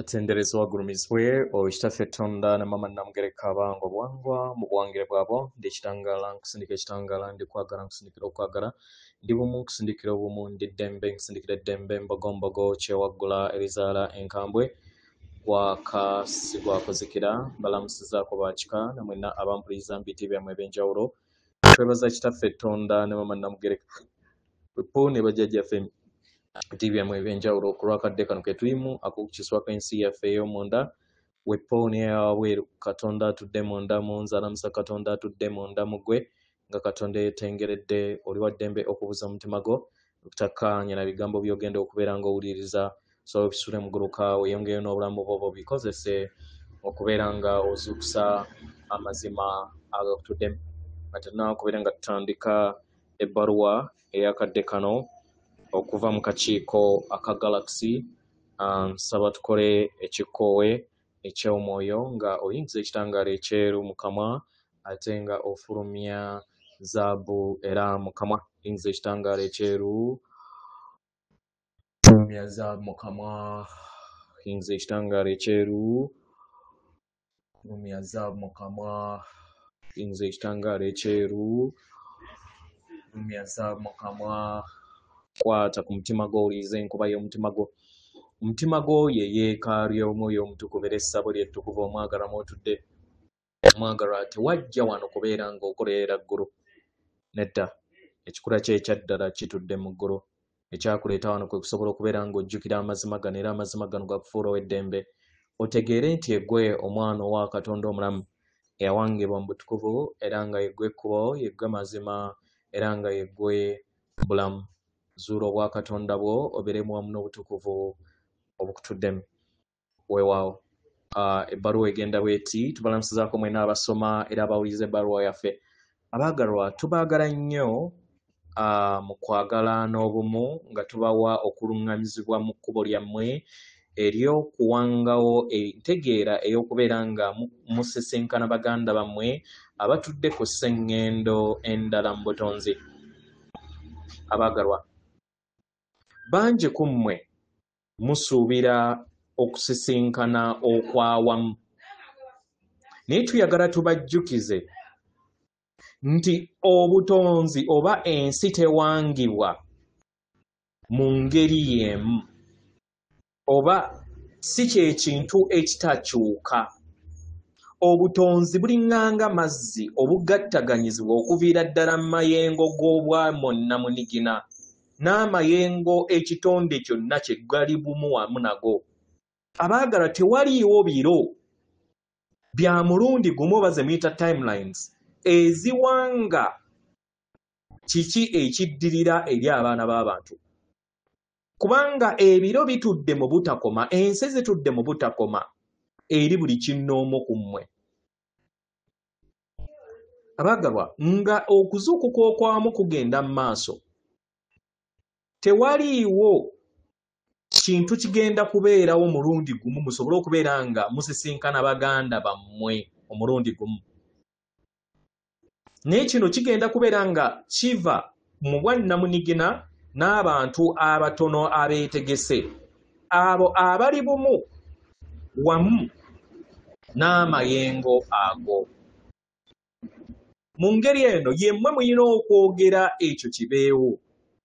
Atenderezebwa agulumizibwe oyo Kitaffe Tonda ne Maama Namugereka abanga obuwangwa mu buwangire bwabwo. Ndi ekitangaala nkusindika ekitangaala, ndi kwagala nkusindikira okwagala, ndi bumu nkusindikira obumu, ndi ddembe nkusindikira eddembe, mbogombogo kyewaggula erizaala enkambwe, gwaka si gwakuzikira. Mbalamusizaako bakika namwenna abampuliriza mu biti byammwe ebyenjawulo. Twebaza Kitaffe Tonda ne Maama Namugereka po ne bajjajjaffe biti byammwe ebyenjawulo ku lw'akadde kano ke tulimu ak'okukiswako ensi yaffe ey'omunda wepo n'eyawabweru. Katonda atudde munda mu nze alamusa Katonda atudde munda mu ggwe nga Katonda eyeetengeredde. Oli wa ddembe okubuza omutima gwo okutakkaanya na bigambo by'ogenda okubeera ng'owuliriza, so obisule muguluka weeyongeyo n'obulamu bwo bikozese okubeera nga ozuukusa amazima agakutuddemu. Nga tetunnaba kubeera nga tutandika ebbaluwa ey'akadde kano okuva mu kakiiko aka Galaxy, nsaba tukole ekikkoowe eky'omwoyo nga oyingiza ekitangaala ekyeru mu kamwa ate nga ofulumya zaabu era mu kamwa. Yingiza ekitangaala ekyeru, fulumya zaabu mu kamwa. Yingiza ekitangaala ekyeru, fulumya zaabu mu kamwa. Yingiza ekitangaala ekyeru, fulumya zaabu mu kamwa. Kwata ku mutima gwo, owulirize enkuba y'omutima gwo. Omutima gwo ye yeekaalu y'omwoyo omutukuvu era essabo lye ettukuvu omwagalwa mw'otudde. Omwagalwa, tewajja wano kubeera ng'okolerera ggulu. Nedda, ekikula kye ekyaddala kitudde mu ggulu. Ekyakuleeta wano kwe kusobola okubeera ng'ojjukira amazima gano era amazima gano gakufuula ow'eddembe. Otegeere nti eggwe omwana owa Katonda omulamu eyawangibwa mu butukuvu era nga yeggwe ekkubo, yeggwe mazima era nga yeggwe bulamu. Zuula obwakatonda bwo obeeremu wamu n'obutukuvu obukutuddemu. Weewaawo. Ebbaluwa egenda bw'eti: tubalamusizaako mwenna abasoma era abawuliriza ebbaluwa yaffe. Abaagalwa, tubaagala nnyo mu kwagala n'obumu nga tubawa okuluŋŋamizibwa mu kkubo lyammwe ery'okuwangawo entegeera ey'okubeera nga musisinkana baganda bammwe abatudde ku sseŋŋendo endala mu butonzi. Abaagalwa, bangi ku mmwe musuubira okusisinkana okwawamu, naye tuyagala tubajjukize nti obutonzi oba ensi tewangibwa mu ngeri y'emu oba si kye kintu ekitakyuka. Obutonzi buliŋŋanga mazzi obugattaganyizibwa okuviira ddala mu mayengo g'obwamunnamunigina n'amayengo ekitonde kyonna kye gali bumu wamu nago. Abaagala, tewaliiwo biro bya mulundi gumu oba ze muyita timelines eziwanga kiki ekiddirira eri abaana b'abantu, kubanga ebiro bitudde mu butakoma, ensi zitudde mu butakoma eri buli kinnoomu ku mmwe. Abaagalwa, nga okuzuukuka okwamu kugenda mu maaso, tewaliiwo kintu kigenda kubeerawo mulundi gumu musobole okubeera nga musisinkana baganda bammwe omulundi gumu. Naye kino kigenda kubeera nga kiva mu bwannamunigina n'abantu abatono abeetegese, abo abali bumu wamu n'amayengo ago. Mu ngeri eno yemmwe mulina okwogera ekyo kibeewo,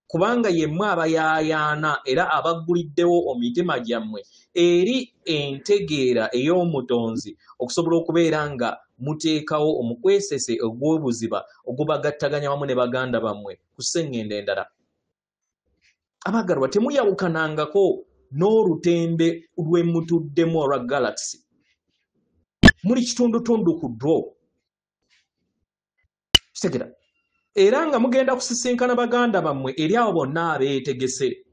kubanga yemmwe abayaayaana era abagguliddewo emitima gyammwe eri entegeera ey'omutonzi okusobola okubeera nga muteekawo omukwesese ogw'obuziba ogubagattaganya wamu ne baganda bammwe ku sseŋŋendo endala. Abaagalwa, temuyawukanangako n'olutembe lwe mutuddemu olwa Galaxy. Muli kitundutundu ku ddwo. Kitegera. Era nga mugenda kusisinkana baganda bammwe eri abo bonna abeetegese.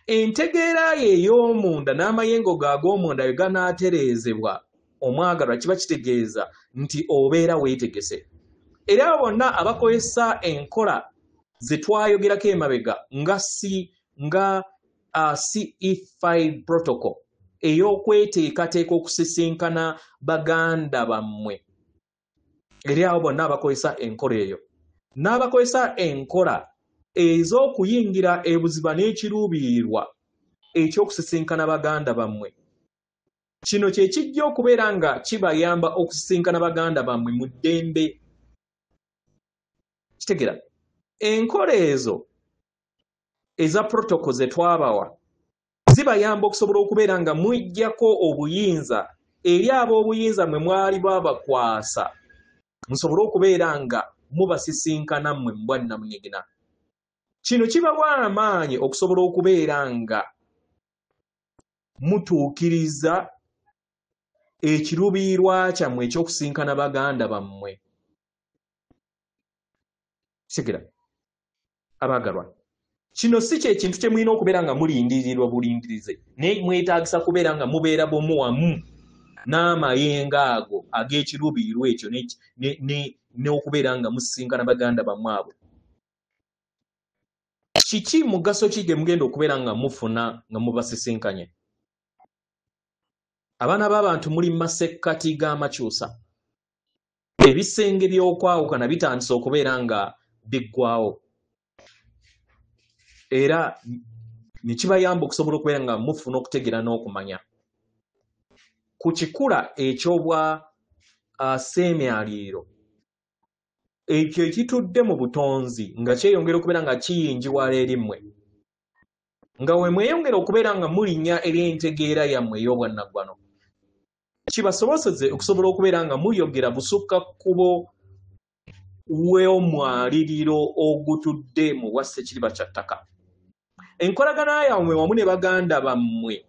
Entegeera ye ey'omunda n'amayengo ge ag'omunda bwe ganaatereezebwa omwagalwa, kiba kitegeeza nti obeera weetegese. Era abo bonna abakozesa enkola ze twayogerako emabega nga C nga CE5 protocol ey'okweteekateeka okusisinkana baganda bammwe, eri abo bonna abakozesa enkola eyo n'abakozesa enkola ez'okuyingira ebuziba n'ekiruubirirwa eky'okusisinkana baganda bammwe. Kino kye kijja okubeera nga kibayamba okusisinkana baganda bammwe mu ddembe. Kitegeera, enkola ezo eza protocol ze twabawa zibayamba okusobola okubeera nga muggyako obuyinza eri ab'obuyinza mwe mwali babakwasa, musobole okubeera nga mubasisinkana mmwe mu bwannamunigina. Kino kibawa amaanyi okusobola okubeera nga mutuukiriza ekiruubirirwa kyammwe eky'okusinkana baganda bammwe. Kitegeera, abaagalwa, kino si kye kintu kye mulina okubeera nga mulindirirwa bulindirize, naye mwetaagisa kubeera nga mubeera bumu wamu n'amayengo ago ag'ekiruubirirwa ekyo n'okubeera nga musisinkana baganda bammwe abo. Kiki mugaso ki gye mugenda okubeera nga mufuna nga mubasisinkanye? Abaana b'abantu muli mu masekkati g'amakyusa. Ebisenge by'okwawukana bitandise okubeera nga biggwawo, era ne kibayamba okusobola okubeera nga mufuna okutegeera n'okumanya ku kikula eky'obwa sseemyaliiro ekyo ekitudde mu butonzi nga kyeyongera okubeera nga kiyingiwala eri mmwe, nga we mweyongera okubeera nga mulinnya ery'entegeera yammwe ey'obwannaggwano, kibasoboseze okusobola okubeera nga muyogera busukka kkubo w'omwaliriro ogutudde mu bwa ssekiriba kya ttaka. Enkolagana yammwe wamu ne baganda bammwe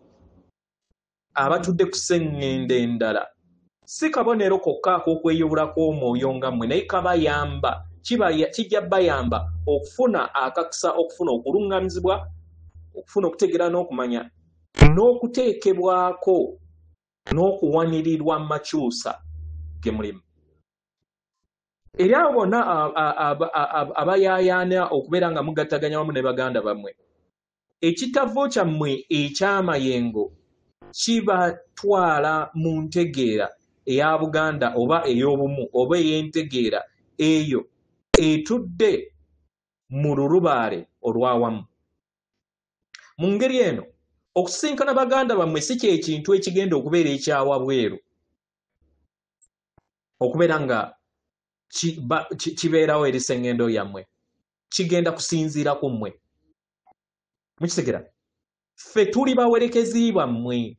abatudde ku sseŋŋendo endala si kabonero kokka ak'okweyubula kw'omwoyo nga mmwe, naye kabayamba, kijja bayamba okufuna akakisa, okufuna okuluŋŋamizibwa, okufuna okutegeera n'okumanya, n'okuteekebwako n'okuwanirirwa makyusa ge mulimu. Eri abo bonna abayaayaana okubeera nga mugattaganya wamu ne baganda bammwe, ekitavo kyammwe eky'amayengo kibatwala mu ntegeera eya Buganda oba ey'obumu oba ey'entegeera eyo etudde mu lulubaale olw'awamu. Mu ngeri eno, okusisinkana baganda bammwe si kye kintu ekigenda okubeera ekyawabweru okubeera nga kibeerawo eri sseŋŋendo yammwe, kigenda kusinziira ku mmwe. Mukitegera, ffe tuli bawerekezi bammwe,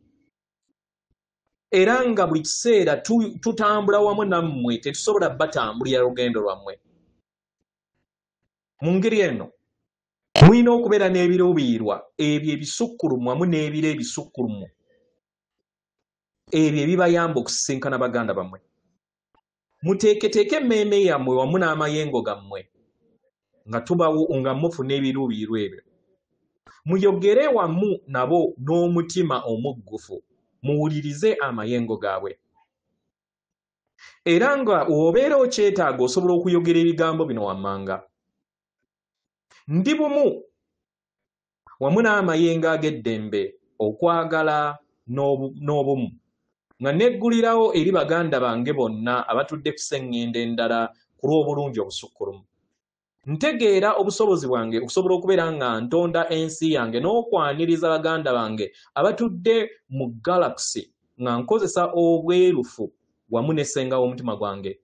era nga buli kiseera tutambula wamu nammwe, tetusobola batambulira lugendo lwammwe. Mu ngeri eno mulina okubeera n'ebiruubirirwa ebyo ebisukkulumu wamu n'ebiro ebisukkulumu ebyo ebibayamba okusisinkana baganda bammwe. Muteeketeeke emmeeme yammwe wamu n'amayengo gammwe nga tubawo nga mufuna ebiruubirirwa ebyo. Muyogere wamu nabo n'omutima omuggufu, muwulirize amayengo gaabwe. Era nga obeera okyetaaga osobola okuyogera ebigambo bino wammanga: ndi bumu wamu n'amayengo ag'eddembe, okwagala n'obumu, nga neggulirawo eri baganda bange bonna abatudde ku sseŋŋendo endala ku lw'obulungi obusukkulumu. Ntegeera obusobozi bwange okusobola okubeera nga ntonda ensi yange n'okwaniriza baganda bange abatudde mu galaxy nga nkozesa obwerufu wamu n'essenga w'omutima gwange.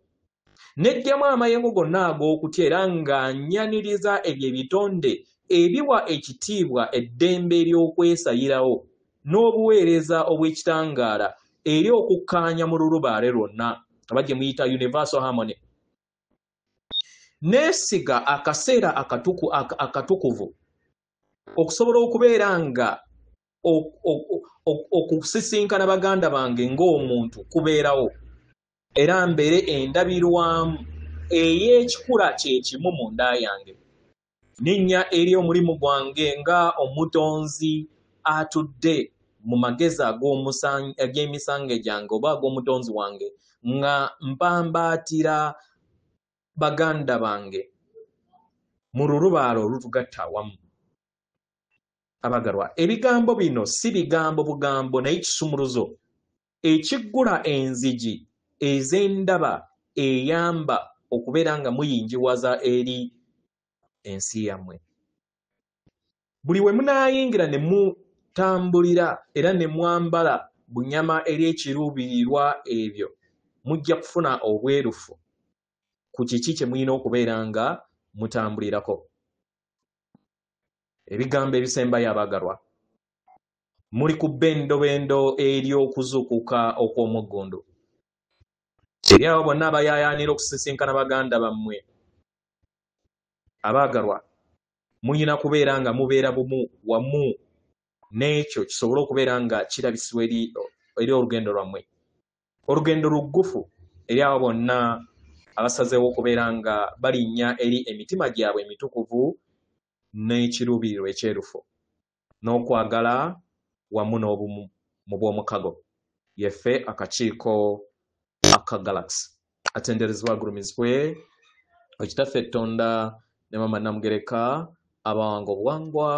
Neggyamu amayengo gonna ag'okutya era nga nnyaniriza ebyo ebitonde ebiwa ekitiibwa eddembe ery'okwesayirawo n'obuweereza obw'ekitangaala eri okukkaanya mu lulubaale lwonna oba gye muyita universal harmony. Neesiga akaseera akatukuvu okusobola okubeera nga okusisinkana baganda bange ng'omuntu kubeerawo, era mbeere endabirwamu ey'ekikula kye kimu mu nda yange. Ninnya eri omulimu gwange nga omutonzi atudde mu magezi ag'emisange gyange oba ag'omutonzi wange, nga mpambaatira baganda bange mu lulubaale olutugatta awamu. Abagalwa, ebigambo bino si bigambo bugambo, naye kisumuluzo ekiggula enzigi ez'endaba eyamba okubeera nga muyingiwaza eri ensi yammwe. Buli we munaayingira ne mutambulira era ne mwambala bunyama eri ekiruubirirwa ebyo, mujja kufuna obwerufu ku kiki kye mulina okubeera nga mutambulirako. Ebigambo ebisembayo abaagalwa, muli ku bbendobendo ery'okuzuukuka okw'omuggundu. Eri abo bonna abayaayaanira okusisinkana baganda bammwe abaagalwa, mulina kubeera nga mubeera bumu wamu n'ekyo kisobole okubeera nga kirabisibwa eri olugendo lwammwe. Olugendo luggufu eri abo bonna abasazeewo okubeera nga balinnya eri emitima gyabwe emitukuvu n'ekiruubirirwa ekyerufu n'okwagala wamu n'obumu mu bw'omukago. Yeffe akakiiko aka Galaxy. Atenderezebwa agulumizibwe Ekitaffe Ttonda ne Maama Namugereka abawanga obuwangwa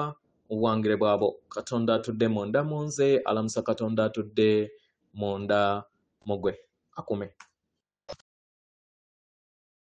mu buwangire bwabo. Katonda atudde munda mu nze alamusa Katonda atudde munda mu gwe. Akume.